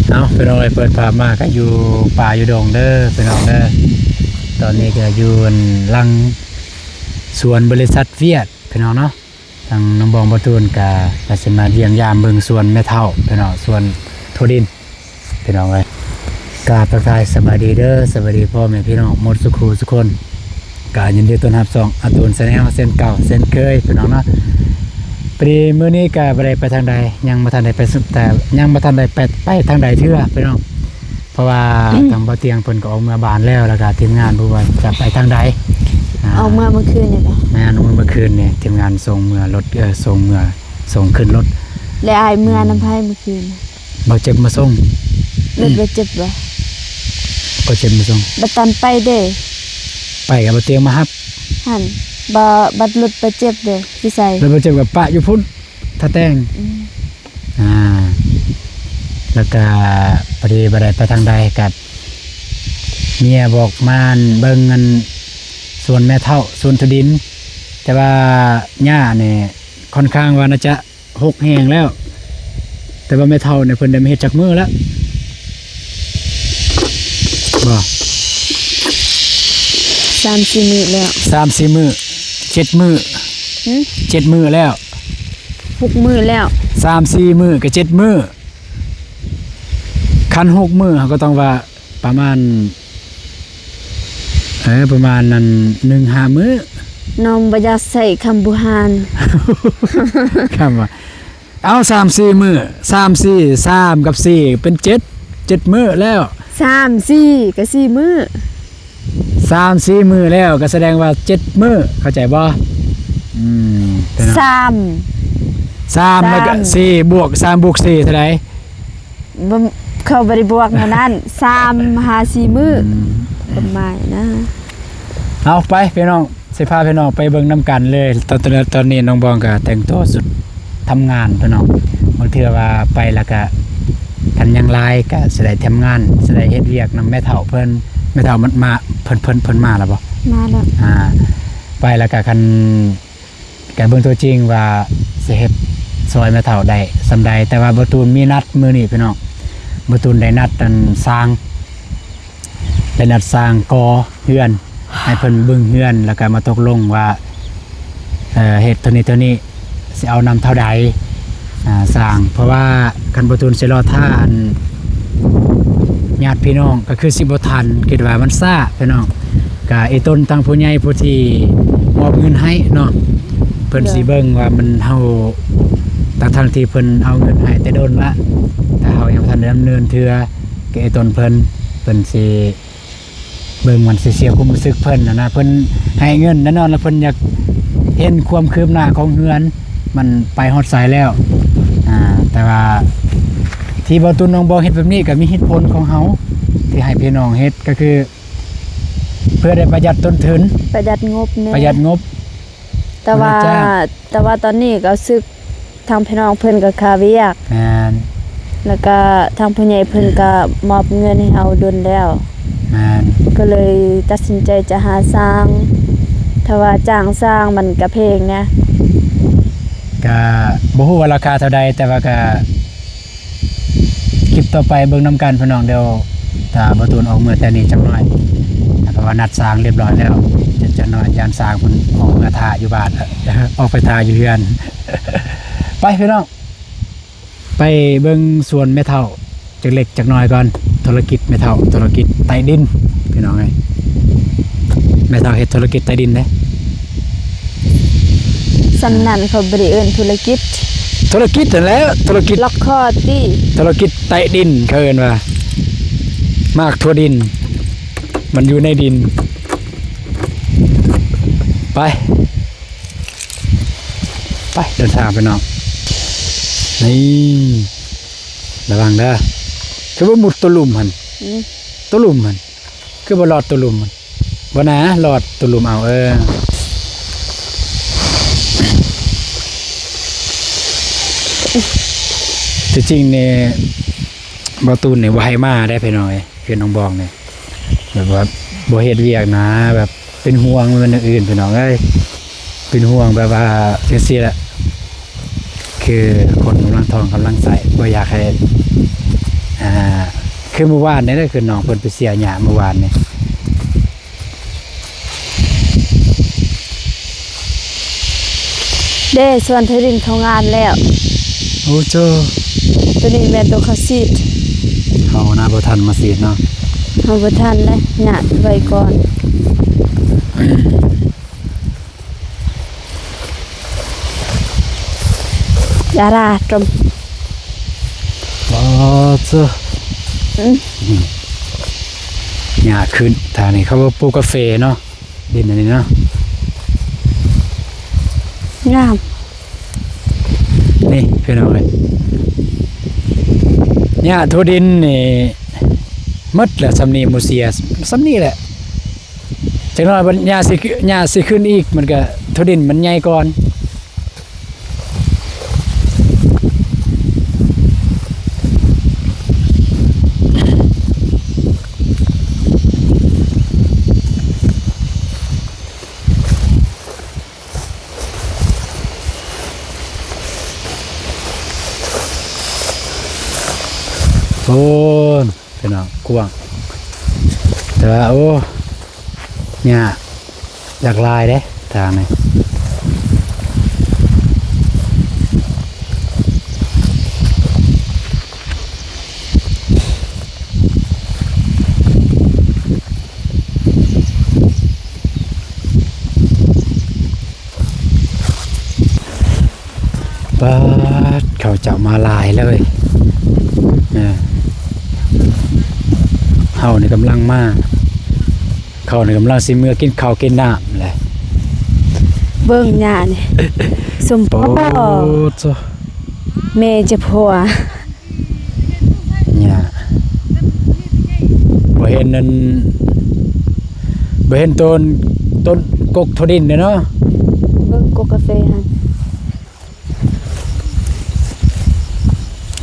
ເອົາ ພີ່ນ້ອງເອີຍ ເປີດພາບມາກໍຢູ່ປ່າຢູ່ດົງເດີພີ່ນ້ອງເດີ. ຕອນນີ້ກໍຢູ່ຫຼັງສວນບໍລິສັດຫວຽດພີ່ນ້ອງເນາະ. ທາງນ້ອງບອງ ບ່າວຕູນກະ ກະຊິມາຢ້ຽມຢາມເບິ່ງສວນແມ່ເຖົ້າພີ່ນ້ອງ ສວນຖົ່ວດິນພີ່ນ້ອງເອີຍ. ກາບທັກທາຍສະບາຍດີເດີ ສະບາຍດີພໍ່ແມ່ພີ່ນ້ອງໝົດສູ່ຄູ່ສູ່ຄົນ. ກະຍິນດີຕ້ອນຮັບຊ່ອງອາຕູນແຊນແນວເຊັ່ນເກົ່າເຊັ່ນເຄີຍພີ່ນ້ອງເນາະ. ພໍດີມື້ນີ້ກະບໍ່ໄດ້ໄປທາງໃດ ຍັງບໍ່ທັນໄດ້ໄປສຸດ ແຕ່ຍັງບໍ່ທັນໄດ້ໄປ ໄປທາງໃດເທື່ອພີ່ນ້ອງ. ເພາະວ່າ ທາງບ່າວຕຽງເພິ່ນກໍອອກເມືອບ້ານແລ້ວ ແລ້ວກໍທີມງານບໍ່ວ່າຈະໄປທາງໃດ ອາ ອອກເມືອມື້ຄືນນີ້ບໍ? ແມ່ນ ອອກເມືອມື້ຄືນນີ້ ທີມງານສົ່ງເມືອລົດ ເອີ ສົ່ງເມືອ ສົ່ງຂຶ້ນລົດ. ແລ້ວອ້າຍເມືອນຳໃຜມື້ຄືນ? ບ່າວເຈັບມາສົ່ງ. ລົດບ່າວເຈັບບໍ? ບ່າວເຈັບມາສົ່ງ. ບັດຕອນໄປເດ? ໄປກັບບ່າວຕຽງມາຮັບ. ຫັ້ນ ບໍ່ ບັດລົດບ່າວເຈັບເດ ຢູ່ໃສ? ລົດບ່າວເຈັບກໍປະຢູ່ພຸ້ນ ທ່າແຕ່ງ. ອືມ ອ່າ ແລ້ວກະພໍດີບໍ່ໄດ້ໄປທາງໃດ ກັບເມຍບອກມາເບິ່ງອັນສວນແມ່ເຖົ້າ ສວນຖົ່ວດິນ. ແຕ່ວ່າຫຍ້ານີ້ຄ່ອນຂ້າງວ່າໜ້າຈະຮົກແຮງແລ້ວ ແຕ່ວ່າແມ່ເຖົ້ານີ້ເພິ່ນໄດ້ມາເຮັດຈັກມື້ແລ້ວບໍ? ສາມສີ່ມື້ແລ້ວ ສາມສີ່ມື້ ເຈັດມື້. ຫື? ເຈັດມື້ແລ້ວ ຫົກມື້ແລ້ວ. ສາມສີ່ມື້ກໍເຈັດມື້ ຄັນຫົກມື້ເຮົາກໍຕ້ອງວ່າປະມານ ເອີ ປະມານນັ້ນ ໜຶ່ງຫ້າມື້. ນ້ອງບໍ່ຢາກໃຊ້ຄຳບູຮານ ຄຳວ່າ ເອົາ ສາມສີ່ມື້ ສາມສີ່ ສາມກັບສີ່ເປັນເຈັດ ເຈັດມື້ແລ້ວ. ສາມສີ່ກໍສີ່ມື້ ສາມສີ່ມື້ແລ້ວກໍສະແດງວ່າເຈັດມື້ ເຂົ້າໃຈບໍ່? ອືມ ສາມ ສາມ ແລ້ວກໍ ສາມ ສີ່ບວກ ສາມບວກສີ່ເທົ່າໃດ? ບໍ່ ເຂົາບໍ່ໄດ້ບວກແນວນັ້ນ ສາມຫາສີ່ມື້ ອືມ ຄວາມໝາຍນະ. ເອົາ ໄປພີ່ນ້ອງ ຊິພາພີ່ນ້ອງໄປເບິ່ງນຳກັນເລີຍ. ຕອນ ຕອນ ຕອນນີ້ນ້ອງບອງກໍແຕ່ງຕົວຊຸດທຳງານພີ່ນ້ອງ. ບາງເທື່ອວ່າໄປແລ້ວກໍ ຄັນຍັງຫຼາຍກໍຊິໄດ້ທຳງານ ຊິໄດ້ເຮັດວຽກນຳແມ່ເຖົ້າເພິ່ນ. ແມ່ເຖົ້າມັນມາ ເພິ່ນ ເພິ່ນ ເພິ່ນມາແລ້ວບໍ່? ມາແລ້ວ. ອ່າ ໄປແລ້ວກໍຄັນ ກໍເບິ່ງຕົວຈິງວ່າຊິເຮັດຊ່ອຍແມ່ເຖົ້າໄດ້ສ່ຳໃດ. ແຕ່ວ່າບ່າວຕູນມີນັດມື້ນີ້ພີ່ນ້ອງ ບ່າວຕູນໄດ້ນັດອັນຊ່າງ ໄດ້ນັດຊ່າງກໍ່ເຮືອນ ໃຫ້ເພິ່ນເບິ່ງເຮືອນ ແລ້ວກໍມາຕົກລົງວ່າ ເອີ ເຮັດເທົ່ານີ້ເທົ່ານີ້ ຊິເອົານຳເທົ່າໃດ ອ່າ ຊ່າງ. ເພາະວ່າຄັນບ່າວຕູນຊິລໍຖ້າອັນຍາດພີ່ນ້ອງ ກໍຄືຊິບໍ່ທັນ ຄິດວ່າມັນຊ້າພີ່ນ້ອງ. ກະອີຕົນທາງຜູ້ໃຫຍ່ຜູ້ທີ່ມອບເງິນໃຫ້ເນາະ ເພິ່ນ ໂດຍ ຊິເບິ່ງວ່າມັນ ເຮົາ ທັງໆທີ່ເພິ່ນເອົາເງິນໃຫ້ແຕ່ດົນລະ ແຕ່ເຮົາຍັງບໍ່ທັນໄດ້ດຳເນີນເທື່ອ ກະອີຕົນເພິ່ນ ເພິ່ນຊິເບິ່ງ ມັນຊິເສຍຄວາມຮູ້ສຶກເພິ່ນຫັ້ນນະ. ເພິ່ນໃຫ້ເງິນແນ່ນອນ ແລ້ວເພິ່ນຢາກເຫັນຄວາມຄືບໜ້າຂອງເຮືອນ ມັນໄປຮອດໃສແລ້ວ. ອ່າ ແຕ່ວ່າທີ່ບ່າວຕູນນ້ອງບອງເຮັດແບບນີ້ ກະມີເຫດຜົນຂອງເຮົາ ທີ່ໃຫ້ພີ່ນ້ອງເຮັດ ກະຄື ເພື່ອໄດ້ປະຢັດຕົ້ນທຶນ ປະຢັດງົບແດ່ ປະຢັດງົບ. ແຕ່ວ່າ ບໍ່ໄດ້ຈ້າງ ແຕ່ວ່າຕອນນີ້ກໍຮູ້ສຶກທາງພີ່ນ້ອງເພິ່ນກໍຄາວຽກ ແມ່ນ ແລ້ວກໍທາງຜູ້ໃຫຍ່ເພິ່ນກໍມອບເງິນໃຫ້ເຮົາດົນແລ້ວ ແມ່ນ ກໍເລີຍຕັດສິນໃຈຈະຫາຊ່າງ. ຖ້າວ່າຈ້າງຊ່າງມັນກໍແພງນະ ກໍບໍ່ຮູ້ວ່າລາຄາເທົ່າໃດ ແຕ່ວ່າກໍ ຄລິບຕໍ່ໄປເບິ່ງນຳກັນພີ່ນ້ອງ. ດຽວຖ້າບ່າວຕູນອອກເມືອແຕ່ນີ້ຈັກໜ້ອຍ ເພາະວ່ານັດຊ່າງຮຽບຮ້ອຍແລ້ວ ຈັກໜ້ອຍຢ້ານຊ່າງເພິ່ນອອກເມືອຖ້າຢູ່ບ້ານ ອອກໄປຖ້າຢູ່ເຮືອນ. ໄປພີ່ນ້ອງ ໄປເບິ່ງສວນແມ່ເຖົ້າຈັກເລັກຈັກໜ້ອຍກ່ອນ. ທຸລະກິດແມ່ເຖົ້າ ທຸລະກິດໃຕ້ດິນພີ່ນ້ອງເອີຍ. ແມ່ເຖົ້າເຮັດທຸລະກິດໃຕ້ດິນເດ້. ສ່ຳນັ້ນເຂົາບໍ່ໄດ້ເອີ້ນທຸລະກິດ. ທຸລະກິດຫັ້ນແຫຼະ ທຸລະກິດລັອກຄໍຕິ. ທຸລະກິດໃຕ້ດິນເຂົາເອີ້ນວ່າ ໝາກຖົ່ວດິນ ມັນຢູ່ໃນດິນ. ໄປ ໄປ ເດີນທາງໄປນ້ອງ. ນີ້ ລະວັງເດີ ຄືບໍ່ມຸດຕົວລຸ່ມຫັ້ນ? ອືມ ຕົວລຸ່ມຫັ້ນ ຄືບໍ່ລອດຕົວລຸ່ມຫັ້ນ? ບໍ່ນາ ລອດຕົວລຸ່ມເອົາ. ເອີ ທີ່ຈິງນີ້ ບ່າວຕູນນີ້ບໍ່ໃຫ້ມາໄດ໋ພີ່ນ້ອງເອີຍ. ເຮືອນນ້ອງບອງນີ້ ແບບວ່າບໍ່ເຮັດວຽກນະ ແບບເປັນຫ່ວງ ບໍ່ແມ່ນແນວອື່ນພີ່ນ້ອງເອີຍ. ເປັນຫ່ວງແບບວ່າຈັ່ງຊີ້ແຫຼະ ຄືຄົນກຳລັງ ອອກກຳລັງໃຊ້ ບໍ່ຢາກໃຫ້ ອ່າ ຄືມື້ວານນີ້ເດ້ ຄືນ້ອງເພິ່ນໄປເສຍຫຍ້າມື້ວານນີ້. ເດ້ ສວນໄທດິນເຂົາງາມແລ້ວ. ໂອ້ໂຈ ໂຕນີ້ແມ່ນໂຕເຂົາສີດ. ເຮົານະບໍ່ທັນມາສີດເນາະ. ເຮົາບໍ່ທັນເດ້ ຫຍ້າໄວ້ກ່ອນ. ຢາລາຕົມ ບໍ່ເຈີ ອືມ ຫຍ້າຂຶ້ນ. ທາງນີ້ເຂົາວ່າປູກກາເຟເນາະ ດິນອັນນີ້ເນາະ ງາມ. ນີ້ພີ່ນ້ອງເອີຍ ຫຍ້າທົ່ວດິນນີ້ໝົດແລ້ວ. ສ່ຳນີ້ໝູ່ເສຍ ສ່ຳນີ້ແຫຼະ. ຈັກໜ້ອຍບັດຫຍ້າຊິ ຫຍ້າຊິຂຶ້ນອີກ ມັນກະຖົ່ວດິນມັນໃຫຍ່ກ່ອນ. ໂອ້ຍ ພີ່ນ້ອງ ກວ້າງ ແຕ່ວ່າ ໂອ້ ຫຍ້າຢາກຫຼາຍເດ້ທາງນີ້. ປາດ ເຂົາເຈົ້າມາຫຼາຍເລີຍ ເອີ ເຮົານີ້ກຳລັງມາ ເຂົານີ້ກຳລັງຊິເມືອກິນເຂົ້າກິນນ້ຳແຫຼະ. ເບິ່ງຫຍ້ານີ້ ສົມພໍ ໂອ້ໂຕ ແມ່ຈະພົວ. ຫຍ້າ ບໍ່ເຫັນນັ້ນ ບໍ່ເຫັນຕົ້ນ ຕົ້ນກົກຖົ່ວດິນເດ້ເນາະ. ເບິ່ງກົກກາເຟຫັ້ນ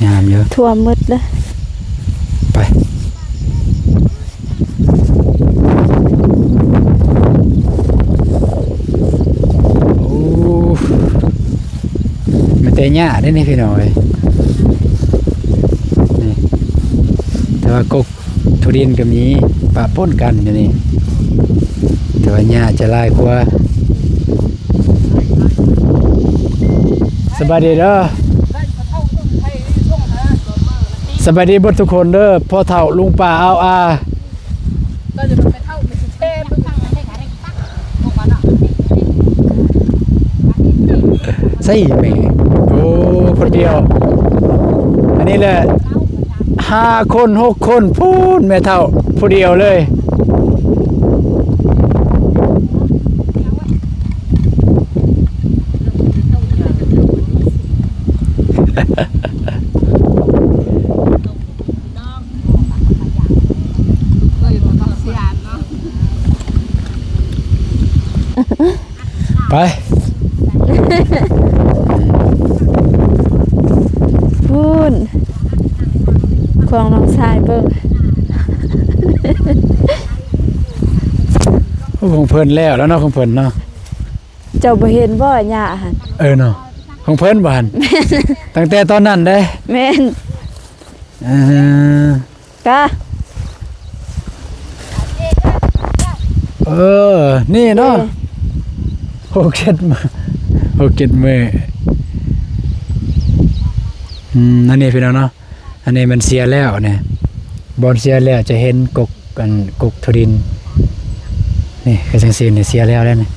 ງາມຢູ່ ຖ້ວມໝົດເລີຍ. ໄປ ໂອ້ ມີແຕ່ຫຍ້າເດ້ນີ້ພີ່ນ້ອງເອີຍ ນີ້ ແຕ່ວ່າກົກຖົ່ວດິນກໍມີປະປົນກັນຢູ່ນີ້ ແຕ່ວ່າຫຍ້າຈະຫຼາຍກວ່າ. ສະບາຍດີເດີ ສະບາຍດີເບິດທຸກຄົນເດີ ພໍ່ເຖົ້າລຸງປ້າອາວອາ. ໃສແມ່ ໂອ້ ຄົນດຽວ ອັນນີ້ແຫຼະ ຫ້າຄົນ ຫົກຄົນ ພຸ້ນ ແມ່ເຖົ້າຜູ້ດຽວເລີຍ. ໄປ ພຸ້ນ ຂອງນ້ອງຊາຍເບິ່ງ ໂອ້ ຂອງເພິ່ນແລ້ວ ແລ້ວເນາະ ຂອງເພິ່ນເນາະ. ເຈົ້າບໍ່ເຫັນບໍ່ຫຍ້າຫັ້ນ? ເອີເນາະ ຂອງເພິ່ນບໍ່ຫັ້ນ? ແມ່ນ ຕັ້ງແຕ່ຕອນນັ້ນເດ້. ແມ່ນ ເອີ ກະ ເອີ ນີ້ເນາະ ເອີ ຫົກເຈັດມື້ ຫົກເຈັດມື້ ອືມ ອັນນີ້ພີ່ນ້ອງເນາະ. ອັນນີ້ມັນເສຍແລ້ວນີ້ ບ່ອນເສຍແລ້ວຈະເຫັນກົກ ອັນ ກົກຖົ່ວດິນ ນີ້ຄືຈັ່ງຊີ້ນີ້ ເສຍແລ້ວແລ້ວນີ້.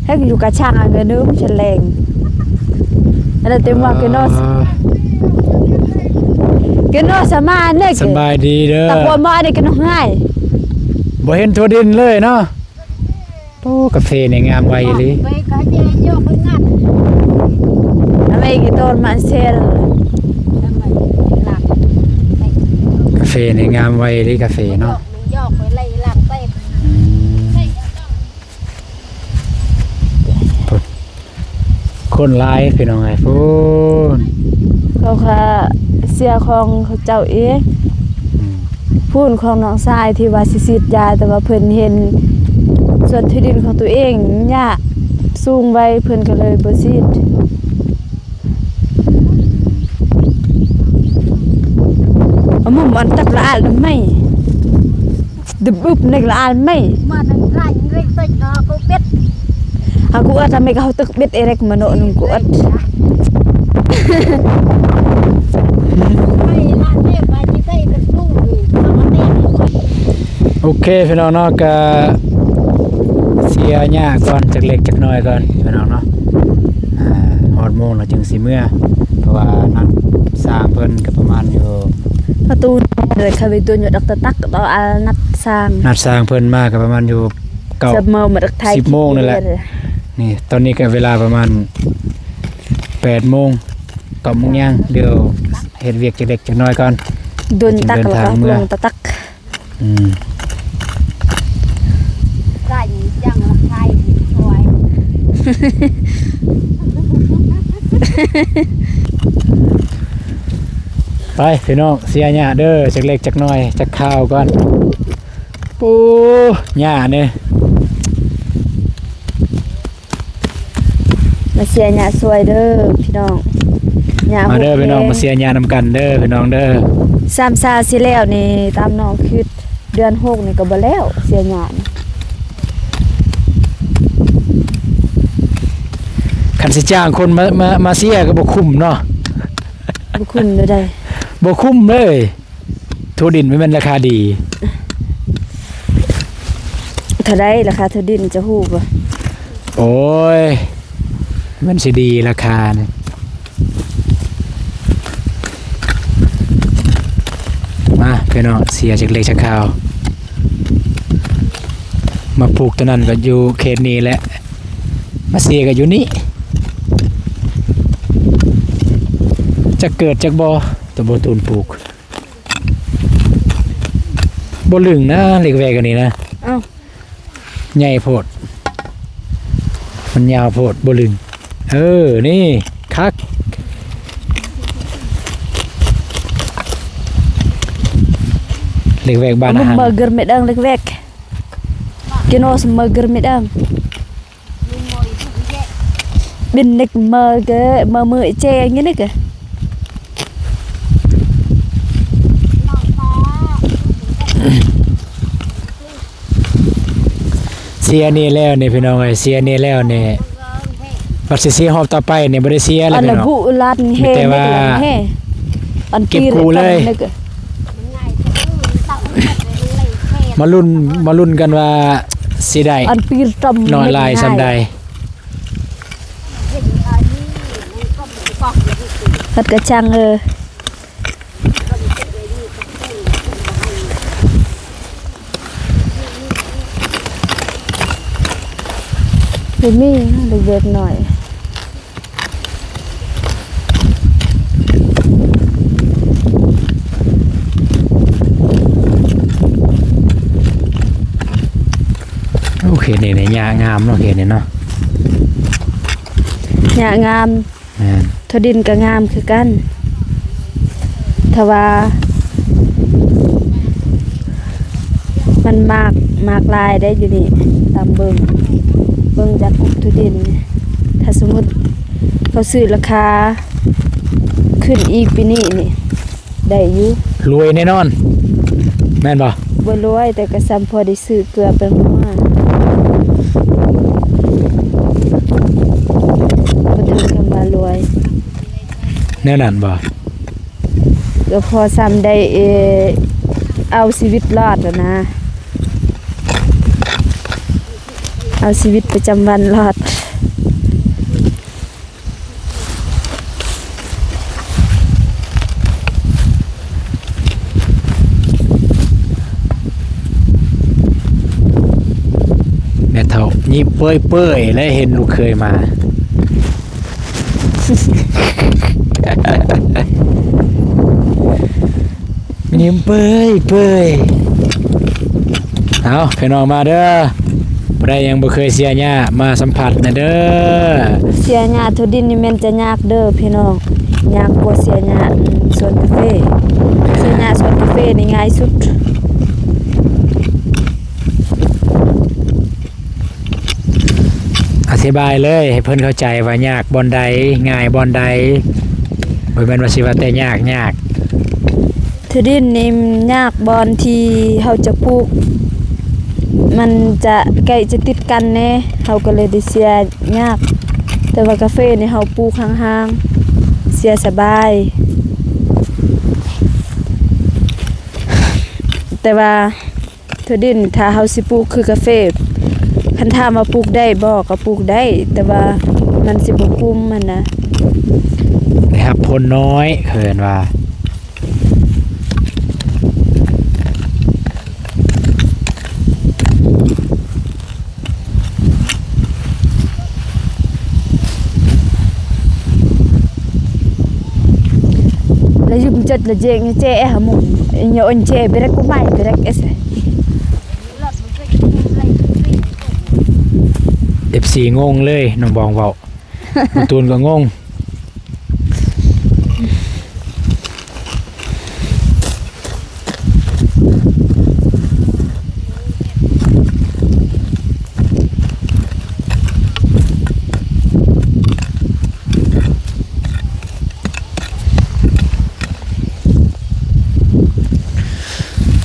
ເຮັດຢູ່ກະຊ່າງອັນກະໜຶ່ງ ສະແລງ ອັນນັ້ນເຕັມວ່າກະນໍ ອ່າ ກະນໍສະມານເດ້. ສະບາຍດີເດີ ຕາກວມບໍ່ ອັນນີ້ກະນໍຫາຍ ບໍ່ເຫັນຖົ່ວດິນເລີຍເນາະ. ໂອ້ ກາເຟນີ້ງາມໄວອີ່ຫຼີ ກາເຟນີ້ງາມໄວອີ່ຫຼີ ກາເຟເນາະ. ອືມ ຄົນຫຼາຍພີ່ນ້ອງເອີຍ ພຸ້ນ ເຂົາກະເສຍຂອງເຂົາເຈົ້າເອງ. ອືມ ພຸ້ນຂອງນ້ອງຊາຍທີ່ວ່າຊິສີດຢາ ແຕ່ວ່າເພິ່ນເຫັນສວນທີ່ດິນຂອງຕົວເອງຫຍ້າ ສູງໄວ ເພິ່ນກໍເລີຍບໍ່ສີດ. ອາ ມຸມອັນຕັກລະອາດໄໝ ດຶບອຶບເນັກລະອານໄໝ ມານັ້ນລາຍເລັກເຕັກເນາະ ກູເປັດ ຫາກູອັດ ທຳໄມກະເຮົາຕຶກເບັດເອເລັກມາໂນະໜຶ່ງກູອັດ. ໂອເຄ ພີ່ນ້ອງເນາະ ກະເສຍຫຍ້າກ່ອນ ຈັກເລັກຈັກໜ້ອຍກ່ອນ ພີ່ນ້ອງເນາະ. ອາ ຮອດໂມງແລ້ວຈຶ່ງຊິເມືອ ເພາະວ່ານັດຊ່າງເພິ່ນກະປະມານຢູ່ ປະຕູເດີ ເຂົາໄປໂດນຢູ່ດອກຕະຕັກ ຕອນນັດຊ່າງ ນັດຊ່າງເພິ່ນມາກະປະມານຢູ່ ເກົ້າ ສິບໂມງນີ້ແຫຼະ. ນີ້ ຕອນນີ້ກະເວລາປະມານ ແປດໂມງ ເກົ້າໂມງຍ່າງ ດຽວເຮັດວຽກຈັກເລັກຈັກນ້ອຍກ່ອນ ໂດນຕັກ ແລ້ວກະລົງຕະຕັກ. ອືມ ໄປພີ່ນ້ອງ ເສຍຫຍ້າເດີ ຈັກເລັກຈັກນ້ອຍ ຈັກຄາວກ່ອນ. ໂອ້ ຫຍ້າເດີ ມາເສຍຫຍ້າຊ່ວຍເດີພີ່ນ້ອງ ຫຍ້າ ມາເດີພີ່ນ້ອງ ມາເສຍຫຍ້ານຳກັນເດີພີ່ນ້ອງເດີ. ສາມຊາຊິແລ້ວນີ້ ຕາມນ້ອງຄິດ ເດືອນຫົກນີ້ກະບໍ່ແລ້ວ ເສຍຫຍ້ານີ້. ຄັນຊິຈ້າງຄົນມາ ມາ ມາເສຍກະບໍ່ຄຸ້ມເນາະ ບໍ່ຄຸ້ມເລີຍ ບໍ່ຄຸ້ມເລີຍ. ຖົ່ວດິນມັນແມ່ນລາຄາດີ ເທົ່າໃດລາຄາຖົ່ວດິນ ເຈົ້າຮູ້ບໍ່? ໂອ້ຍ ມັນຊິດີລາຄານີ້. ມາພີ່ນ້ອງ ເສຍຈັກເລັກຈັກຄາວ ມາປູກໂຕນັ້ນກະຢູ່ເຂດນີ້ແຫຼະ ມາເສຍກະຢູ່ນີ້ ຈັກເກີດຈັກບໍ່ ໂຕບໍ່ຕູນປູກ. ບໍ່ລຶງນະ ເຫຼັກແວກອັນນີ້ນະ ເອົ້າ ໃຫຍ່ໂພດ ມັນຍາວໂພດ ບໍ່ລຶງ. ເອີ ນີ້ຄັກ ເຫຼັກແວກບ້ານອາຫານ ເໝີເກີນໄປເດີ ເຫຼັກແວກ ກິໂນສະເໝີເກີນໄປເດີ. ບິນເນັກເມີເກ ເມີມືເຈງນີ້ເກ ເສຍນີ້ແລ້ວນີ້ພີ່ນ້ອງເອີຍ ເສຍນີ້ແລ້ວນີ້ ບັດຊິເສຍຮອບຕໍ່ໄປນີ້ບໍ່ໄດ້ເສຍແລ້ວພີ່ນ້ອງ ມີແຕ່ວ່າເກັບກູ້ເລີຍ. ມາລຸ້ນ ມາລຸ້ນກັນວ່າຊິໄດ້ ອັນປີຕຳ ນ້ອຍຫຼາຍສ່ຳໃດ ເຮັດກະຈັ່ງເອີ ບໍ່ມີເດັກໆນ້ອຍ. ໂອເຄ ນີ້ ນີ້ ຫຍ້າງາມເນາະ ເຂດນີ້ເນາະ ຫຍ້າງາມ ແມ່ນ ຖົ່ວດິນກະງາມຄືກັນ ຖ້າວ່າ ມັນໝາກ ໝາກຫຼາຍໄດ໋ຢູ່ນີ້ ຕາມເບິ່ງ ເບິ່ງຈາກອອກຖົ່ວດິນ ຖ້າສົມມຸດເຂົາຊື້ລາຄາຂຶ້ນອີກປີນີ້ນີ້ ໄດ້ຢູ່ ລວຍແນ່ນອນ ແມ່ນບໍ່? ບໍ່ລວຍ ແຕ່ກະສ່ຳພໍໄດ້ຊື້ເກືອໄປຫົວ ບໍ່ເຖິງຄຳວ່າລວຍ ແນວນັ້ນບໍ່? ກະພໍສ່ຳໄດ້ ເອີ ເອົາຊີວິດລອດຫັ້ນນະ ເອົາຊີວິດປະຈຳວັນລອດ. ແມ່ເຖົ້າຍິ້ມເປີຍໆ ແລະ ເຫັນລູກເຂີຍມາ. ຍິ້ມເປີຍໆ ເອົາ ພີ່ນ້ອງມາເດີ ຜູ້ໃດຍັງບໍ່ເຄີຍເສຍຫຍ້າ ມາສຳຜັດແນ່ເດີ. ເສຍຫຍ້າຖົ່ວດິນນີ້ແມ່ນຈະຍາກເດີພີ່ນ້ອງ ຍາກກວ່າເສຍຫຍ້າ ອືມ ສວນກາເຟ ເສຍຫຍ້າສວນກາເຟນີ້ງ່າຍສຸດ. ອະທິບາຍເລີຍ ໃຫ້ເພິ່ນເຂົ້າໃຈວ່າຍາກບ່ອນໃດ ງ່າຍບ່ອນໃດ ບໍ່ແມ່ນວ່າຊິວ່າແຕ່ຍາກ ຍາກ. ທີ່ດິນນີ້ຍາກບ່ອນທີ່ເຮົາຈະປູກ ມັນຈະໃກ້ຈະຕິດກັນແດ່ ເຮົາກໍເລີຍໄດ້ເສຍຍາກ, ແຕ່ວ່າກາເຟນີ້ເຮົາປູກຫ່າງໆ ເສຍສະບາຍ ແຕ່ວ່າ ເທື່ອດິນ ຖ້າເຮົາຊິປູກຄືກາເຟ ຄັນຖາມວ່າປູກໄດ້ບໍ່ ກໍປູກໄດ້ ແຕ່ວ່າມັນຊິບໍ່ກຸ້ມຫັ້ນນະ ໄດ້ຮັບຜົນນ້ອຍ ເອີ້ນວ່າ. ເອັຟຊີ ງົງເລີຍ ນ້ອງບອງເວົ້າ ກາຕູນກໍງົງ.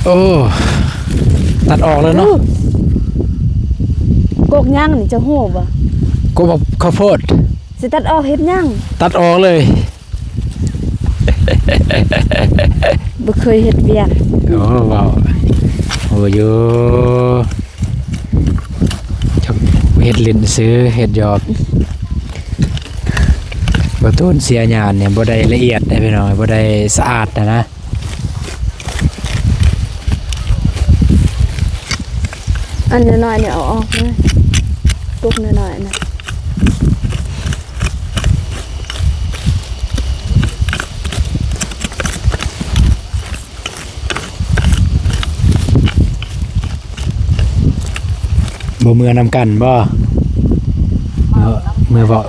ໂອ້ ຕັດອອກເລີຍເນາະ. ໂອ້ ກົກຫຍັງນີ້ ເຈົ້າຮູ້ບໍ່? ກົກເຂົ້າໂພດ. ຊິຕັດອອກເຮັດຫຍັງ? ຕັດອອກເລີຍ. ບໍ່ເຄີຍເຮັດວຽກ. ໂອ້ ເວົ້າ ໂອ້ ຢູ່ ເຮັດຫຼິ້ນຊື່ ເຮັດຫຍອກ. ບໍ່ໂຕນເສຍຫຍ້ານີ້ບໍ່ໄດ້ລະອຽດເດ້ພີ່ນ້ອງ ບໍ່ໄດ້ສະອາດນະ. ອັນນ້ອຍໆນີ້ເອົາອອກເລີຍ ກົກນ້ອຍໆນະ. ບໍ່ເມືອນຳກັນບໍ່? ເມືອ ເມືອເວົ້າ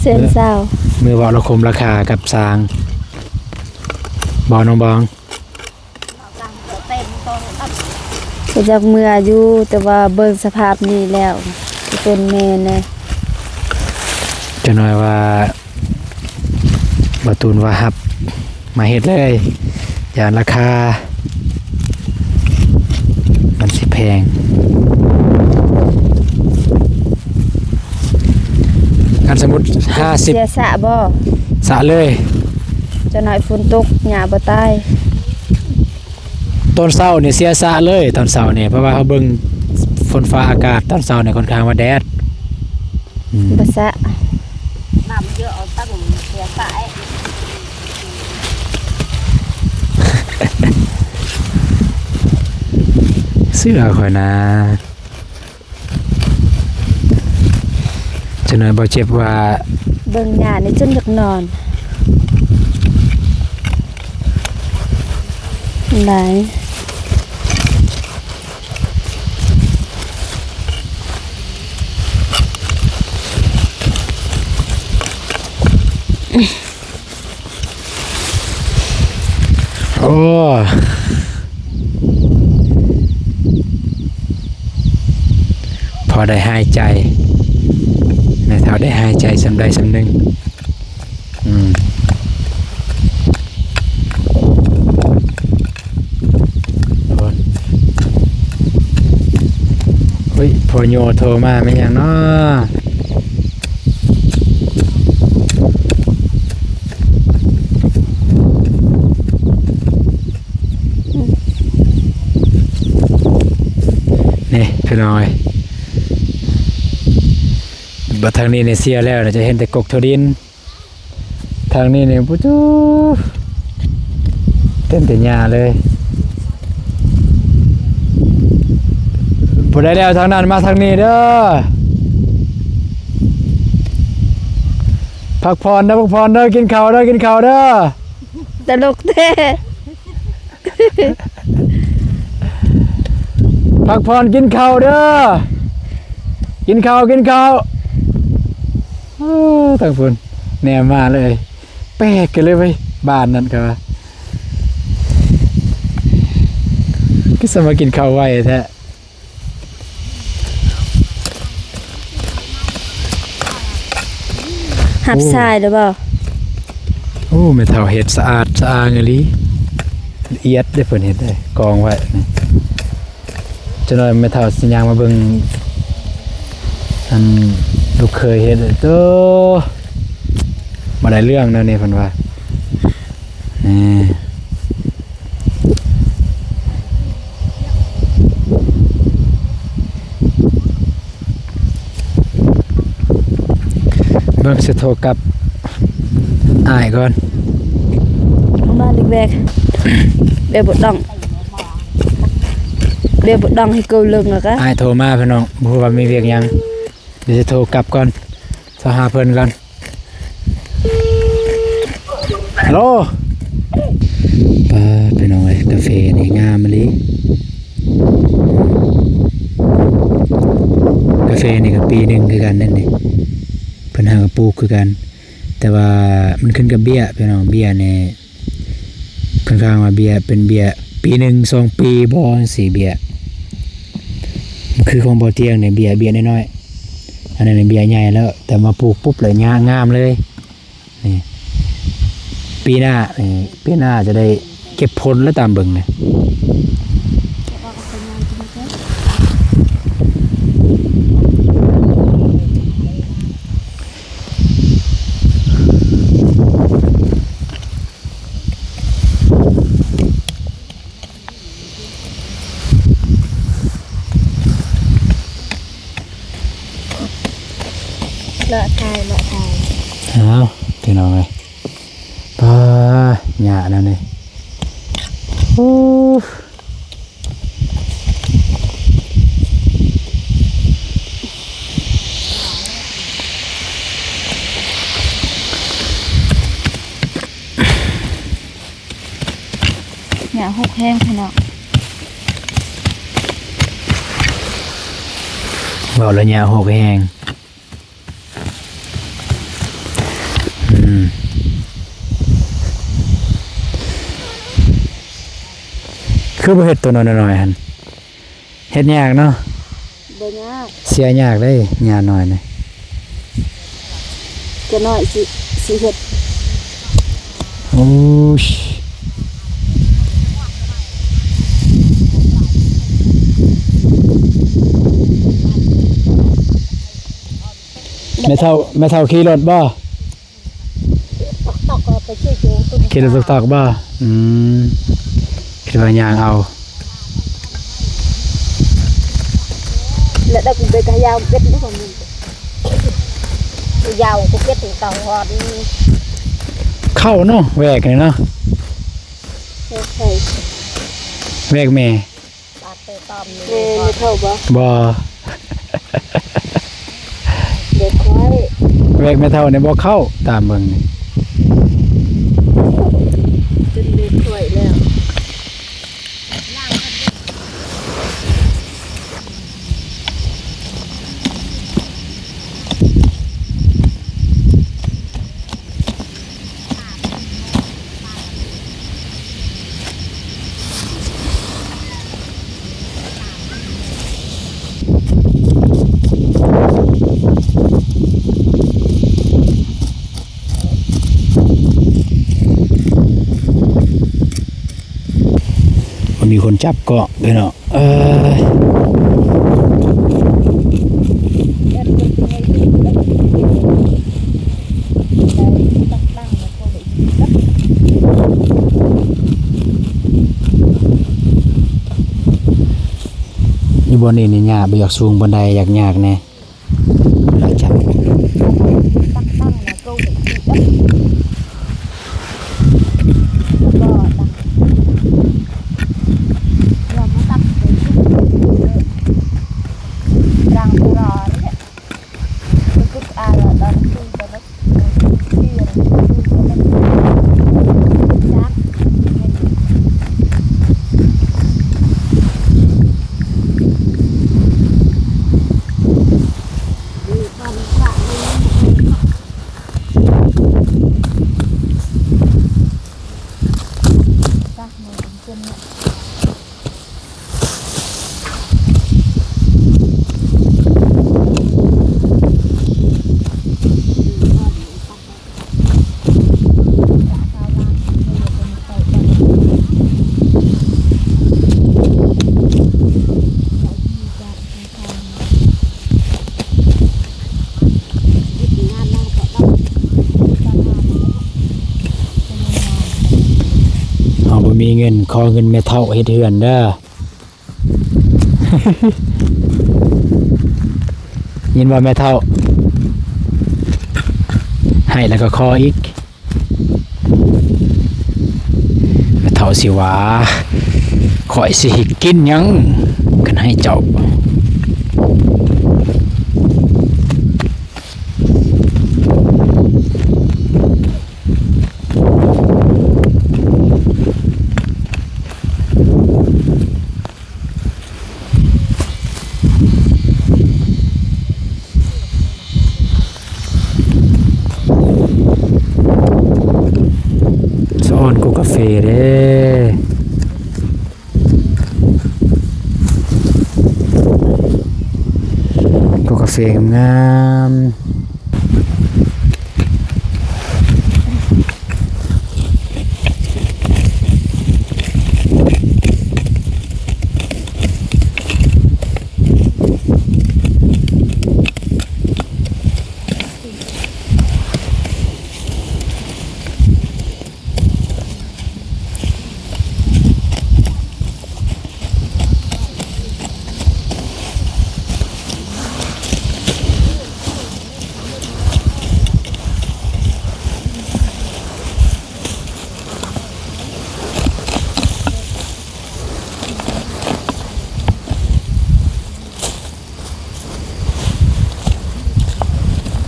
ເຊີນຊາວ ເມືອເວົ້າລະຄົມລະຄາກັບຊ່າງ ບໍ່ນ້ອງບອງ? ກໍຢາກເມືອຢູ່ ແຕ່ວ່າເບິ່ງສະພາບນີ້ແລ້ວ ເປັນແມ່ນແຫຼະ. ຈັກໜ້ອຍວ່າ ບ່າວຕູນວ່າຮັບມາເຮັດເລີຍ ຢ້ານລາຄາມັນຊິແພງ. ຄັນສົມມຸດຫ້າສິບ ເສຍສະບໍ່? ສະເລີຍ. ຈັກໜ້ອຍຝົນຕົກ ຫຍ້າບໍ່ຕາຍ. ຕອນເຊົ້ານີ້ເສຍສະເລີຍ ຕອນເຊົ້ານີ້ ເພາະວ່າເຮົາເບິ່ງຝົນຟ້າອາກາດ ຕອນເຊົ້ານີ້ຄ່ອນຂ້າງວ່າແດດ. ອືມ ບໍ່ສະ ນ້ຳເຍອະ ເອົາຕັ້ງເສຍສະ. ເຊື່ອຂ້ອຍນະ. ຈັກໜ້ອຍບໍ່ເຈັບວ່າ ເບິ່ງຫຍ້ານີ້ຈົນຢາກນອນຫຼາຍ. ໂອ້ ພໍໄດ້ຫາຍໃຈ ແມ່ເຖົ້າໄດ້ຫາຍໃຈສ່ຳໃດສ່ຳໜຶ່ງ. ອືມ ໂອ້ຍ ພໍ່ໂຍໂທມາແມ່ນຫຍັງເນາະ? ນີ້ພີ່ນ້ອງເອີຍ ບັດທາງນີ້ນີ້ເສຍແລ້ວ ຈະເຫັນແຕ່ກົກຖົ່ວດິນ. ທາງນີ້ນີ້ ໂອ້ໂຫ ເຕັມແຕ່ຫຍ້າເລີຍ. ຜູ້ໃດແລ້ວທາງນັ້ນ ມາທາງນີ້ເດີ. ພັກຜ່ອນເດີ ພັກຜ່ອນເດີ ກິນເຂົ້າເດີ ກິນເຂົ້າເດີ. ຕະຫຼົກແທ້. ພັກຜ່ອນ ກິນເຂົ້າເດີ ກິນເຂົ້າ ກິນເຂົ້າ. ໂອ້ ທາງພຸ້ນແນມມາເລີຍ ແປກກັນເລີຍເວີຍ ບ້ານນັ້ນກະວ່າ ຄືສະມາກິນເຂົ້າໄວແທ້. ຮັບຊາຍແລ້ວບໍ່? ໂອ້ ແມ່ເຖົ້າເຮັດສະອາດສະອ້າງອີ່ຫຼີ ລະອຽດເດ້ ເພິ່ນເຮັດເດ້ ກອງໄວ້ນີ້. ຈັກໜ້ອຍແມ່ເຖົ້າຊິຍ່າງມາເບິ່ງ ອັນລູກເຂີຍເຮັດ ໂຕ ບໍ່ໄດ້ເລື່ອງແນວນີ້ເພິ່ນວ່າ ນີ້ ເບິ່ງ ຊິໂທກັບອ້າຍກ່ອນ. ເອົາມາເລັກແວກ ແບບບໍ່ຕ້ອງ ແບບບໍ່ຕ້ອງໃຫ້ເກີເລິງແລ້ວກະ ອ້າຍໂທມາພີ່ນ້ອງ ບໍ່ຮູ້ວ່າມີວຽກຫຍັງ. ດຽວຊິໂທກັບກ່ອນ ໂທຫາເພິ່ນກ່ອນ. ຮັລໂຫຼ ປ້າ ພີ່ນ້ອງເອີຍ ກາເຟນີ້ງາມອີ່ຫຼີ. ກາເຟນີ້ກະປີໜຶ່ງຄືກັນເດ້ນີ້ ເພິ່ນຫາກະປູກຄືກັນ ແຕ່ວ່າມັນຂຶ້ນກັບເບ້ຍ ພີ່ນ້ອງ ເບ້ຍນີ້ ຂ້ອນຂ້າງວ່າເບ້ຍເປັນເບ້ຍປີໜຶ່ງສອງປີບໍ່ ຈັ່ງຊີ້ ເບ້ຍ ມັນຄືຂອງບໍ່ຕຽງນີ້ ເບ້ຍ ເບ້ຍນ້ອຍໆ. ອັນນັ້ນເບ້ຍໃຫຍ່ແລ້ວ ແຕ່ມາປູກປຸບແລ້ວຍາງາມເລີຍນີ້. ປີໜ້ານີ້ ປີໜ້າຈະໄດ້ເກັບຜົນແລ້ວຕາມເບິ່ງນີ້. ເລາະຖ່າຍ ເລາະຖ່າຍ ອ້າວ ພີ່ນ້ອງເອີຍ ປ້າ ຫຍ້າແນວນີ້ ໂອ້. ຫຍ້າຫົກແຮງພີ່ນ້ອງ ເວົ້າແລ້ວຫຍ້າຫົກແຮງ. ອືມ ຄືບໍ່ເຮັດໂຕນ້ອຍໆຫັ້ນ ເຮັດຍາກເນາະ. ບໍ່ຍາກ ເສຍຍາກເດ້ ຫຍ້ານ້ອຍນີ້ ຈະນ້ອຍຊິ ຊິເຮັດ. ໂອ້ຍ ແມ່ເຖົ້າ ແມ່ເຖົ້າຂີ່ລົດບໍ່? ຕອກໆ ໄປຊື້ຢູ່ ຂີ່ລົດຕອກໆບໍ່? ອືມ ຄິດວ່າຍ່າງເອົາ ແລ້ວໄດ້ກູເບັດກະຍາວເບັດຢູ່ຂອງມຶງ ຍາວກູເບັດເອົາຮອດນີ້ ເຂົ້າເນາະ ແວກນີ້ເນາະ ແວກໃຜ? ແວກແມ່. ແມ່ ແມ່ເຖົ້າບໍ່? ບໍ່ ແບກຂ້ອຍ ແວກແມ່ເຖົ້ານີ້ບໍ່ເຂົ້າ ຕາມເບິ່ງນີ້ ຈົນແບກຂ້ອຍແລ້ວ. ມັນມີຄົນຈັບເກາະ ພີ່ນ້ອງ. ເອີຍ ຢູ່ບ່ອນນີ້ນີ້ຫຍ້າບໍ່ຢາກສູງປານໃດ ຢາກຍາກແດ່. ມີເງິນຂໍເງິນແມ່ເຖົ້າເຮັດເຮືອນເດີ. ຍິນບໍ່ແມ່ເຖົ້າ? ໃຫ້ແລ້ວກໍຂໍອີກ. ແມ່ເຖົ້າຊິວ່າ ຂ້ອຍຊິໃຫ້ກິນຫຍັງ ຄັນໃຫ້ເຈົ້າ. ສະອອນກົກກາເຟເດ້. ກົກກາເຟງາມໆ.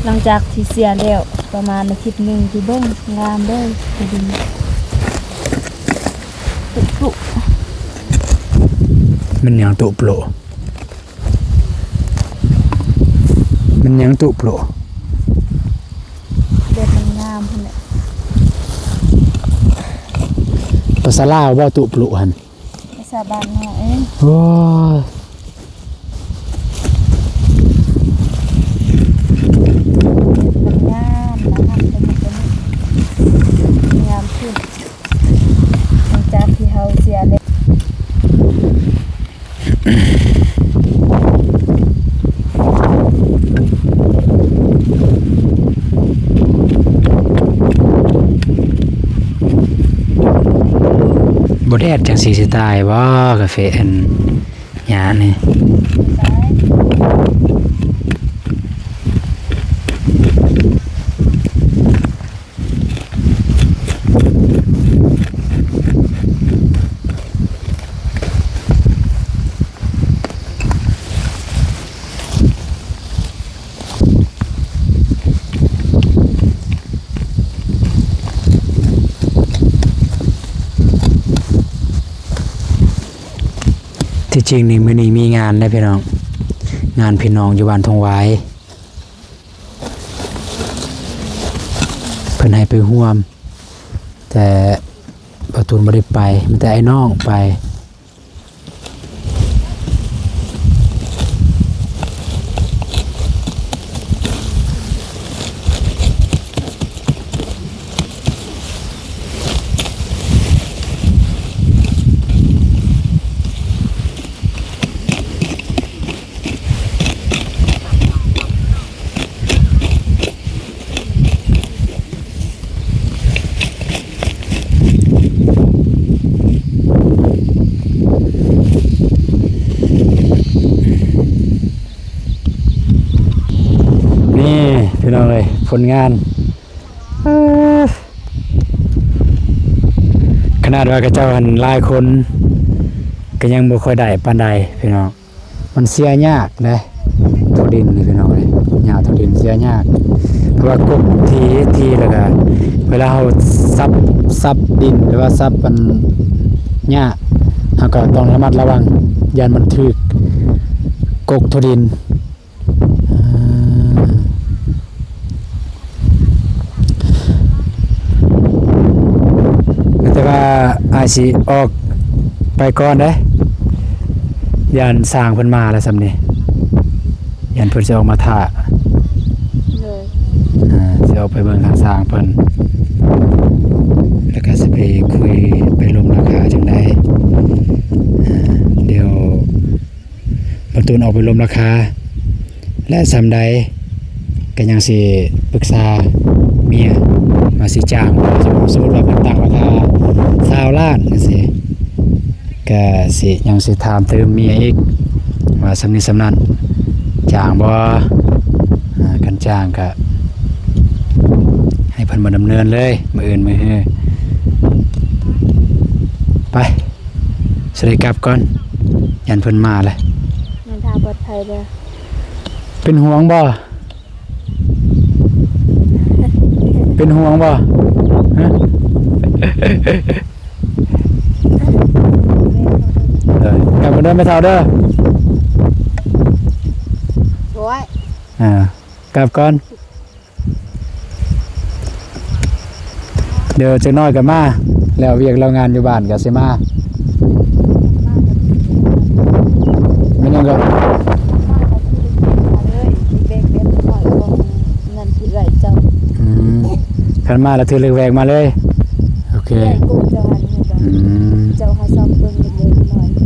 ຫຼັງຈາກທີ່ເສຍແລ້ວປະມານອາທິດໜຶ່ງ ຊິເບິ່ງງາມເດີ ທີ່ດິນຕຸ ແມ່ນຫຍັງຕຸໂປະ? ແມ່ນຫຍັງຕຸໂປະ? ແບບງາມໆຫັ້ນແຫຼະ. ພາສາລາວບໍ່ ຕຸໂປະຫັ້ນ? ພາສາບ້ານເຮົາເອງ. ໂອ້ຍ ມັນງາມນະ ງາມຂຶ້ນ ງາມຂຶ້ນ ຫຼັງຈາກທີ່ເຮົາເສຍແລ້ວ. ບໍ່ແດດຈັ່ງຊີ້ຊິຕາຍບໍ່ ກາເຟອັນຫຍ້ານີ້? ທີ່ຈິງນີ້ ມື້ນີ້ມີງານເດ້ພີ່ນ້ອງ, ງານພີ່ນ້ອງຢູ່ບ້ານທົ່ງຫວາຍ ເພິ່ນໃຫ້ໄປຮ່ວມ ແຕ່ບ່າວຕູນບໍ່ໄດ້ໄປ ມີແຕ່ອ້າຍນ້ອງໄປ. ນີ້ພີ່ນ້ອງເອີຍ ຜົນງານ ເອີ ຂະໜາດວ່າເຂົາເຈົ້າຫັ້ນຫຼາຍຄົນ ກໍຍັງບໍ່ຄ່ອຍໄດ້ປານໃດພີ່ນ້ອງ. ມັນເສຍຍາກເດ້ ໂຕດິນນີ້ພີ່ນ້ອງເອີຍ, ຫຍ້າໂຕດິນເສຍຍາກ ເພາະວ່າກົກທີ່ ທີ່ ແລ້ວກະເວລາເຮົາສັບ ສັບດິນ ຫຼືວ່າສັບອັນຫຍ້າ ເຮົາກໍຕ້ອງລະມັດລະວັງ ຢ້ານມັນຖືກກົກໂຕດິນ. ອ່າ ແຕ່ວ່າອ້າຍຊິອອກໄປກ່ອນເດ້ ຢ້ານຊ່າງເພິ່ນມາແລ້ວຊ່ຳນີ້ ຢ້ານເພິ່ນຊິອອກມາຖ້າ ໂດຍ ອ່າ ຊິອອກໄປເບິ່ງທາງຊ່າງເພິ່ນ ແລ້ວກໍຊິໄປຄຸຍ ໄປລົມລາຄາຈັ່ງໃດ ອ່າ ດຽວ ປະຕູນອອກໄປລົມລາຄາ ແລະ ສ່ຳໃດກໍຍັງຊິປຶກສາເມຍວ່າຊິຈ້າງ ສົມມຸດວ່າເພິ່ນຕັ້ງລາຄາຊາວລ້ານຈັ່ງຊີ້ ກະຊິ ຍັງຊິຖາມຕື່ມເມຍອີກ ວ່າສ່ຳນີ້ສ່ຳນັ້ນ ຈ້າງບໍ່? ອາ ຄັນຈ້າງກະໃຫ້ເພິ່ນມາດຳເນີນເລີຍ ມື້ອື່ນມື້ຮື. ໄປ ຊິໄດ້ກັບກ່ອນ ຢ້ານເພິ່ນມາແຫຼະ. ເດີນທາງປອດໄພເດີ. ເປັນຫ່ວງບໍ່? ເປັນຫ່ວງບໍ່? ຮະ? ເອີ ກັບກ່ອນເດີແມ່ເຖົ້າເດີ. ໂອ້ຍ ອ່າ ກັບກ່ອນ. ດຽວຈັກໜ້ອຍກໍມາ ແລ້ວວຽກແລ້ວງານຢູ່ບ້ານກໍຊິມາ. ແມ່ນຫຍັງກໍ? ອືມ ຄັນມາແລ້ວຖືເຫຼັກແວກມາເລີຍ. ໂອເຄ. ອືມ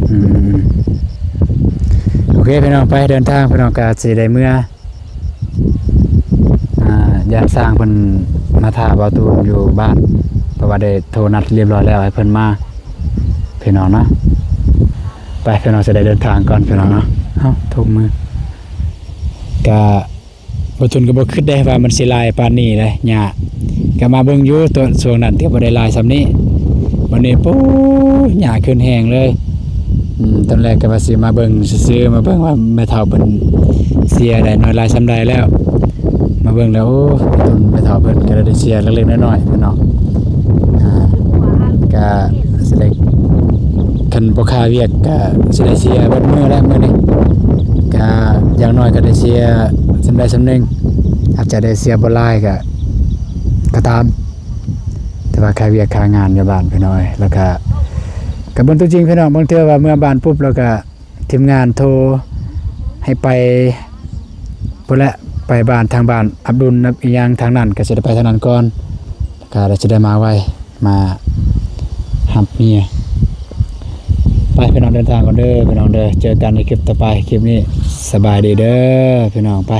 ອືມ ໂອເຄ ພີ່ນ້ອງ ໄປເດີນທາງ ພີ່ນ້ອງ ກໍຊິໄດ້ເມືອ. ອ່າ ຢ້ານຊ່າງເພິ່ນມາຖ້າບ່າວຕູນຢູ່ບ້ານ ເພາະວ່າໄດ້ໂທນັດຮຽບຮ້ອຍແລ້ວໃຫ້ເພິ່ນມາ ພີ່ນ້ອງເນາະ. ໄປ ພີ່ນ້ອງ ຊິໄດ້ເດີນທາງກ່ອນ ພີ່ນ້ອງເນາະ. ເອົ້າ ທຸກມື້ກະ ບ່າວຕູນກໍບໍ່ຄິດເດ້ວ່າມັນຊິຫຼາຍປານນີ້ເດ້ ຫຍ້າ. ກໍມາເບິ່ງຢູ່ ຕອນຊ່ວງນັ້ນທີ່ບໍ່ໄດ້ຫຼາຍສ່ຳນີ້ ບັດນີ້ ໂອ້ ຫຍ້າຂຶ້ນແຮງເລີຍ. ອືມ ຕອນແລກກໍວ່າຊິມາເບິ່ງຊື່ໆ ມາເບິ່ງວ່າແມ່ເຖົ້າເພິ່ນເສຍໄດ້ນ້ອຍຫຼາຍສ່ຳໃດແລ້ວ. ມາເບິ່ງແລ້ວ ໂອ້ ຕົ້ນແມ່ເຖົ້າເພິ່ນກໍໄດ້ເສຍເລັກໆນ້ອຍໆ ພີ່ນ້ອງ. ອ່າ ກໍຊິໄດ້ ຄັນບໍ່ຄ່າວຽກກໍຊິໄດ້ເສຍເບິດມື້ແຫຼະມື້ນີ້. ກໍຢ່າງໜ້ອຍກໍໄດ້ເສຍສ່ຳໃດສ່ຳໜຶ່ງ ອາດຈະໄດ້ເສຍບໍ່ຫຼາຍກໍ ກໍຕາມ. ແຕ່ວ່າຄ່າວຽກຄ່າງານຢູ່ບ້ານ ພີ່ນ້ອງເອີຍ. ແລ້ວກະ ກະເບິ່ງຕົວຈິງ ພີ່ນ້ອງ, ບາງເທື່ອວ່າເມືອບ້ານປຸບ ແລ້ວກະທີມງານໂທໃຫ້ໄປພຸ້ນແຫຼະ, ໄປບ້ານ ທາງບ້ານອັບດຸນ ອັບອີ່ຫຍັງທາງນັ້ນ ກະຊິໄດ້ໄປທາງນັ້ນກ່ອນ, ແລ້ວກະຊິໄດ້ມາໄວ ມາຮັບເມຍ. ໄປ ພີ່ນ້ອງ, ເດີນທາງກ່ອນເດີ ພີ່ນ້ອງເດີ, ເຈີກັນໃນຄລິບຕໍ່ໄປ. ຄລິບນີ້ສະບາຍດີເດີ ພີ່ນ້ອງ, ໄປ.